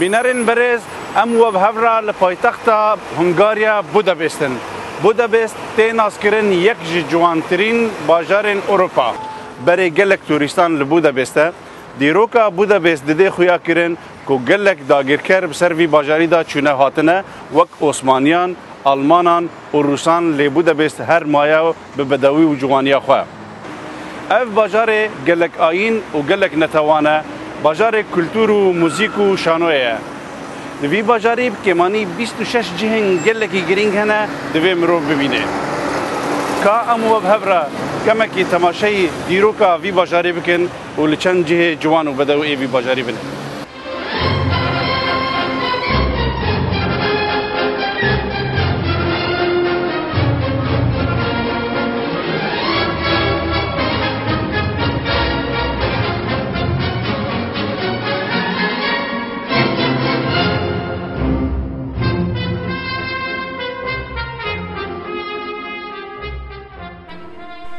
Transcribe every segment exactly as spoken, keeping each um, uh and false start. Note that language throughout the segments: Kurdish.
Bînerên berêz, em we bi hev re li paytexta Hungarya Budapest in. Budapest tê naskirin yek ji ciwantirîn bajarên Ewropa. Berê gelek turîstan li Budapest e. Dîroka Budapest didê xuya kirin ku gelek dagirker bi ser vî bajarî de çûne hatine, wek Osmaniyan, Almanan û Rûsan, lê Budapest her maye bi bedewî û ciwaniya xwe. Ev bajarê gelek ayîn û gelek netewan e, bajarê kultur û muzîk û şanoyê ye. Di vî bajarî bi kêmanî bîst û şeş cihên gelekî girîng hene, divê mirov bibîne. Ka em we bi hev re kemekî temaşeyî dîroka vî bajarê bikin û li çend cihê ciwan û bedew ê vî bajarî bine.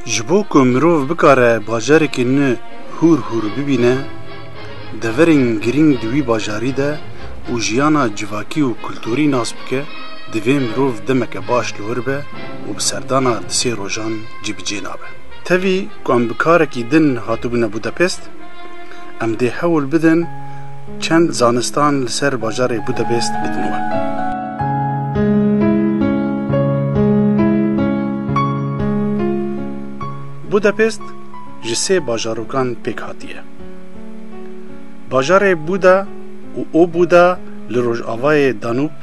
Ji bo ku mirov bikare bajarekî nû hûr hûr bibîne, deverên girîng di wî bajarî de û jiyana civakî û kulturî nas bike, divê mirov demeke baş li wir be û bi serdana di sê rojan cîbicê nabe. Tevî ku em bi karekî din hatibûne Budapest, em dê hewl bidin çend zanistan li ser bajarê Budapest bidin we. Budapest ji sê bajarokan pêk hatiye. Bajarê Buda û Obuda li rojavayê Danûb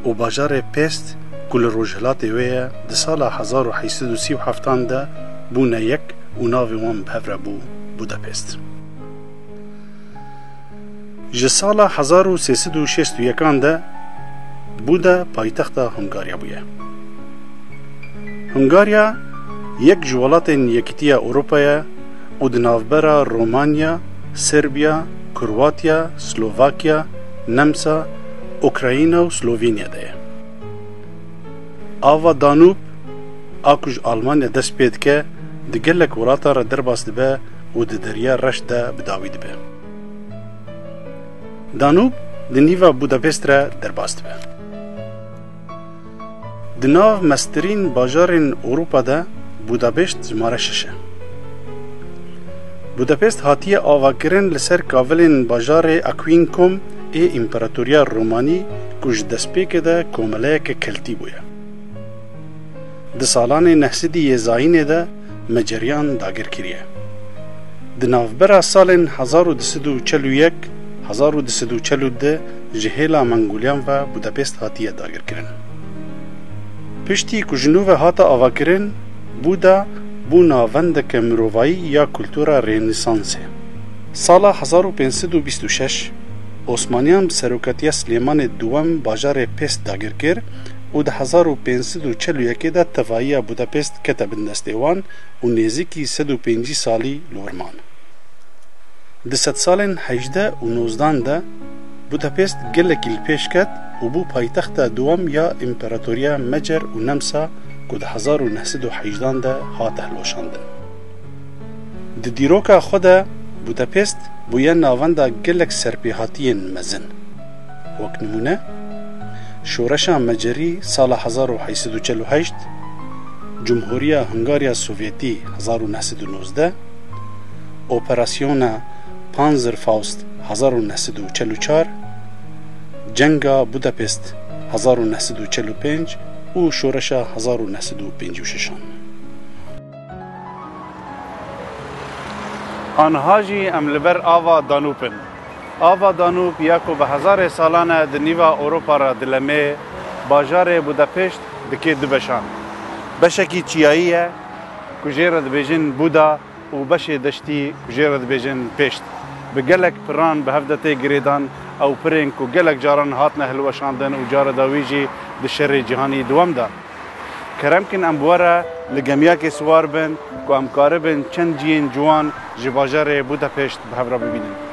û bajarê Pest ku li rojhilatê wê ye, di sala hezar û heyt sed û sî û heftan de bûne yek û navê wan bi hev re bû Budapest. Ji sala hezar û sê sed û şêst û yekan de Buda paytexta Hungarya bûye. Hungarya yek ji welatên Yekîtiya Ewropa ye û di navbera Romanya, Serbiya, Kroatiya, Slovakya, Nemsa, Ukrayna û Slovenya de ye. Ava Danûb, a ku ji Almanya dest pê dike, di gelek welatan re derbas dibe û di Derya Reş de bi dawî dibe. Danûb di nîva Budapest re derbas dibe. Di nav mestirîn bajarên Ewropa de Budapest jimare şeş e. Budapest hatiye avakirin li ser kavilên bajarê Aquincum ê Împaratoriya Romanî ku ji destpêkê de komeleyeke keltî bûye. Di salanê neh sedî yê zayînê de Meceriyan dagir kiriye. Di navbera salên hezar û du sed û çel û yek, hezar û du sed û çel û du ji hêla Mengoliyan ve Budapest hatiye dagirkirin. Piştî ku ji nû ve hate avakirin, Buda bû navendeke mirovayî ya kultura Rênesansê. Sala hezar û pênc sed û bîst û şeş, Osmaniyan bi serokatiya Silêmanê Duwem bajarê Pest dagir kir û di hezar û pênc sed û çel û yekê de tevahiya Budapest kete bin destê wan û nêzîkî sed û pêncî salî li wir man. Di sedsalên hejdeh û nozdan de Budapest gelekî li pêş ket û bû paytexta duwem ya Împaratoriya Mecer û Nemsa ku di hezar û neh sed û hejdan de hate hilweşandin. Di dîroka xwe de Budapest bûye navenda gelek serpêhatiyên mezin. Wek nimûne, Şoreşa Mecerî sala hezar û heyt sed û çel û heşt, Cumhuriya Hungarya Sovyetî hezar û neh sed û nozdeh, Operasyona Panzerfaust hezar û neh sed û çel û çar, Cenga Budapest hezar û neh sed û çel û pênc û Şoreşa hezar û neh sed û pêncî û şeşan. Anha jî em li ber ava Danûb in. Ava Danûb ya ku bi hezarê salan e di nîva Ewropa re dilemê, bajarê Budapest dike du beşan. Beşekî çiyayî ye ku jê re dibêjin Buda û beşê deştî ku jê re dibêjin Pêşt. Bi gelek piran bi hev de tê girêdan, ew pirên ku gelek caran hatine hilweşandin û cara dawî jî di Şerê Cîhanî Duwem de. Kerem kin em bi we re li gemiyakê siwar bin ku em karibin çend cihên ciwan ji bajarê Budapest bi hev re bibînin.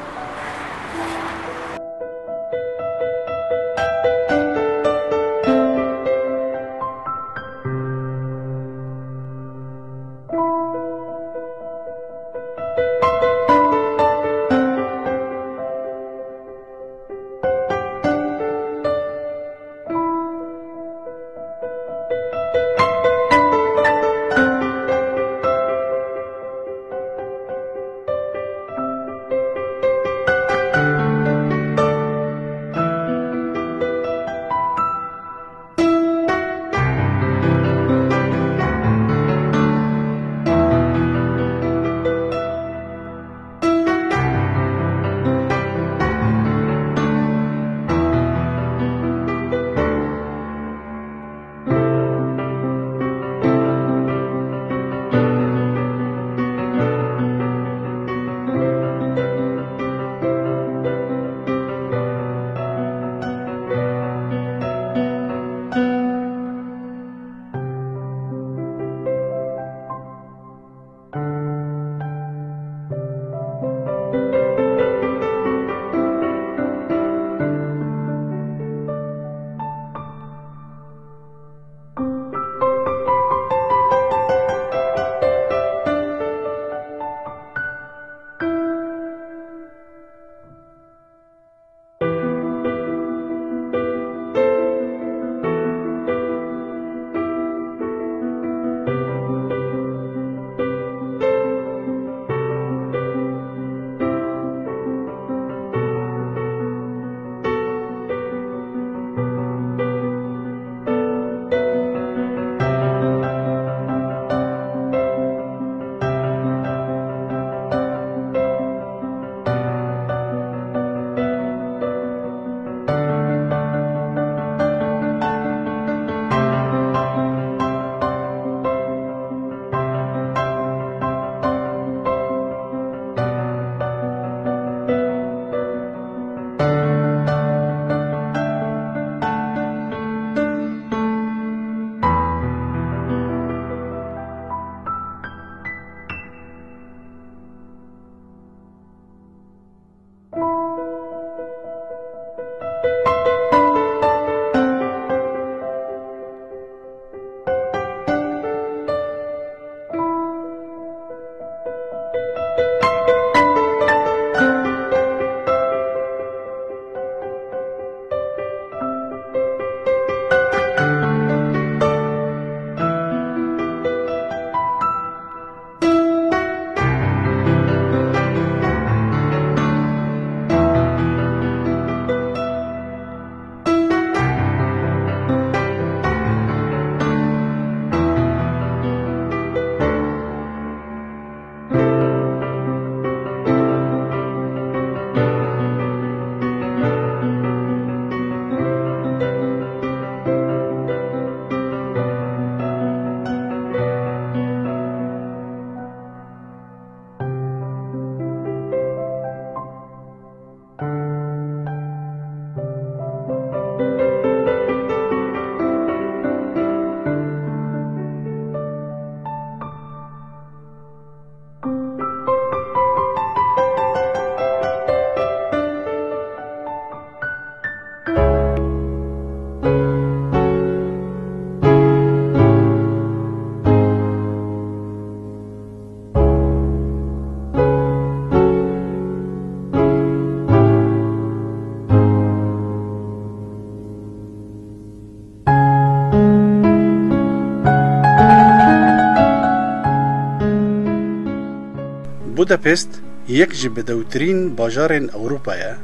Budapest yek ji bedewtirîn bajarên Ewropa ye.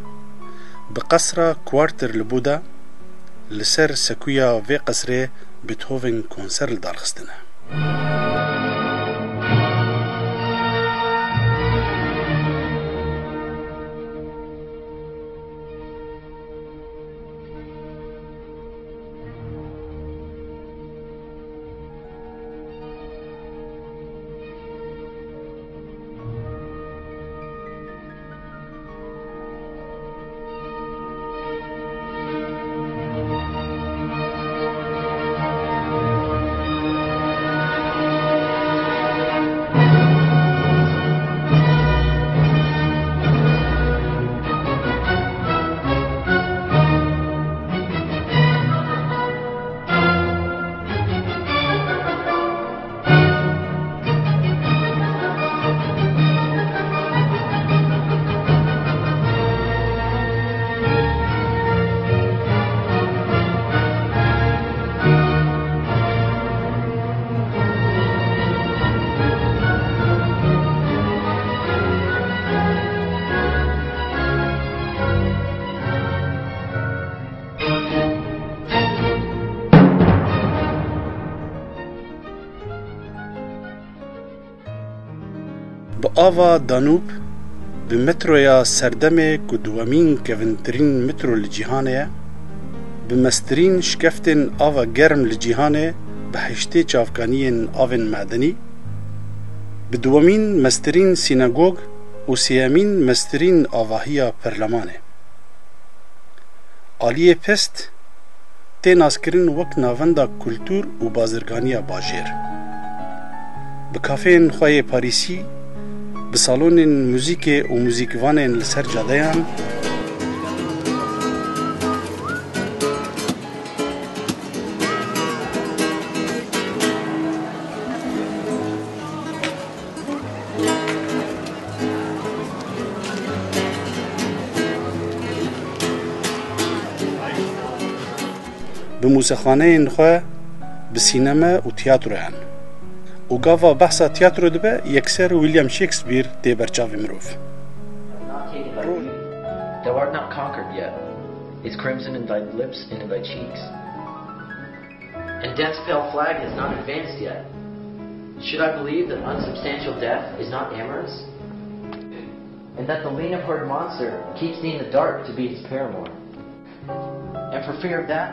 Bi qesra Quartier li Buda, li ser sekuya vê qesrê Beethoven konser li dar xistine. Bi ava Danûb, bi metroya serdemê ku duwemîn kevintirîn metro li cîhanê ye, bi mestirîn şikeftên ava germ li cîhanê, bi heştê çavkaniyên avên medenî, bi duwemîn mestirîn sînagog û sêyemîn mestirîn avahiya perlemanê. Aliyê Pest tê naskirin wek navenda kultûr û bazirganiya bajêr. Bi kafeyên xwe yê Parîsî, bi salonên muzîkê û muzîkvanên li ser cadeyan, bi mûzexaneyên xwe, bi sînema û tiyatroyan. Û gava behsa tiyatro dibe, yekser William Shakespeare tê ber çavê mirov. Thou art not conquered yet. Is crimson in thy lips and in thy cheeks. And death's pale flag has not advanced yet. Should I believe that unsubstantial death is not amorous? And that the lean of horned monster keeps thee in the dark to be his paramour? And for fear of that,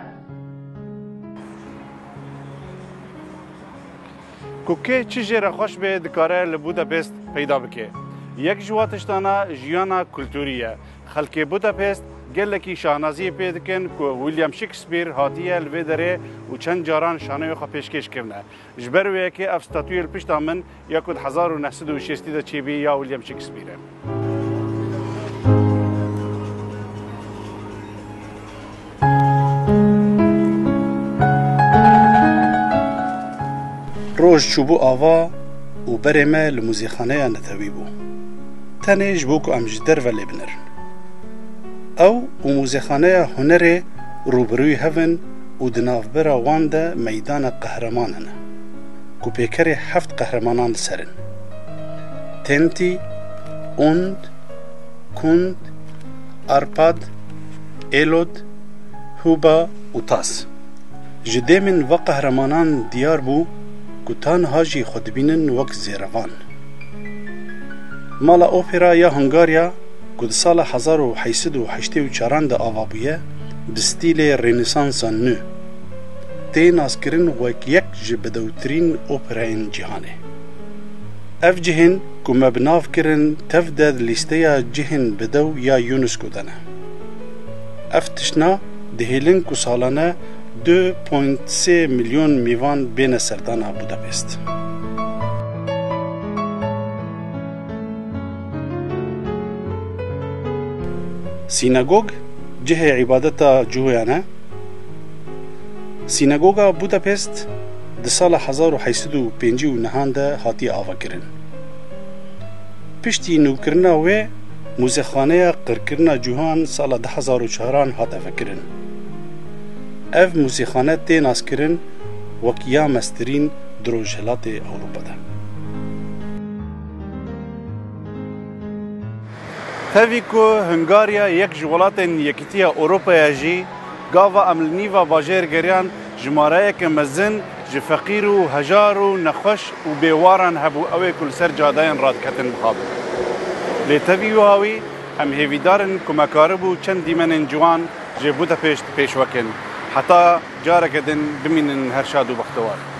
Ku kê çi jê re xweş bê, dikare li Budapest peyda bike. Yek ji wa tiştana jiyana kulturî ye. Xelkê Budapest gelekî şahnaziyê pê dikin ku William Shakespeare hatiye li vê derê û çend caran şaneyê xwe pêşkêş kirine. Ji ber wê yekê ev statuyê li pişta min ya ku di hezar û neh sed û şêstî de çêbî ya William Shakespeare e. Roj çûbû ava û berê me li muzêxaneya netewî bû. Tenê ji bo ku em ji derve lê binerin. Ew û muzêxaneya hunerê rûbirûyî hev in û di navbera wan de meydana qehremanan e, ku pêkerê heft qehremanan li ser in. Tentî, Und, Kund, Arpad, Elod, Huba û Tas. Ji dêmên va qehremanan diyar bû ku ta niha jî xwe dibînin wek zêrevan. Mala Opera ya Hungarya, ku di sala hezar û heyt sed û heştê û çaran de ava bûye, bi stîlê Rênesansa nû tê naskirin wek yek ji bedewtirîn operayên cîhanê. Ev cihên ku me bi nav kirin tev de di lîsteya cihên bedew ya UNESCO de ne. Ev tiştna dihêlin ku salane du point sê milyon mêvan bêne serdana Budapest. Sînagog cihê îbadeta Cihoyan e. Sînagoga Budapest di sala hezar û heyt sed û pêncî û nehan de hatiye avakirin. Piştî nûkirina wê, muzexaneya qirkirina Cihoyan sala du hezar û çaran hat vekirin. Ev muzexane tê naskirin wek ya mestirîn di Rojhilatê Ewropa de. Tevî ku Hungarya yek ji welatên Yekîtiya Ewropayê jî, gava em li nîva bajêr geriyan, jimareyeke mezin ji feqîr û hejar û nexweş û bêwaran hebû, ew ê ku li ser cadeyan radiketin mixabin. Lê tevî wiha wî, em hêvîdar in ku me karibû çend dîmenên ciwan ji Budapêşt pêşve kin. Heta careke din bimînin her şad û bextewar.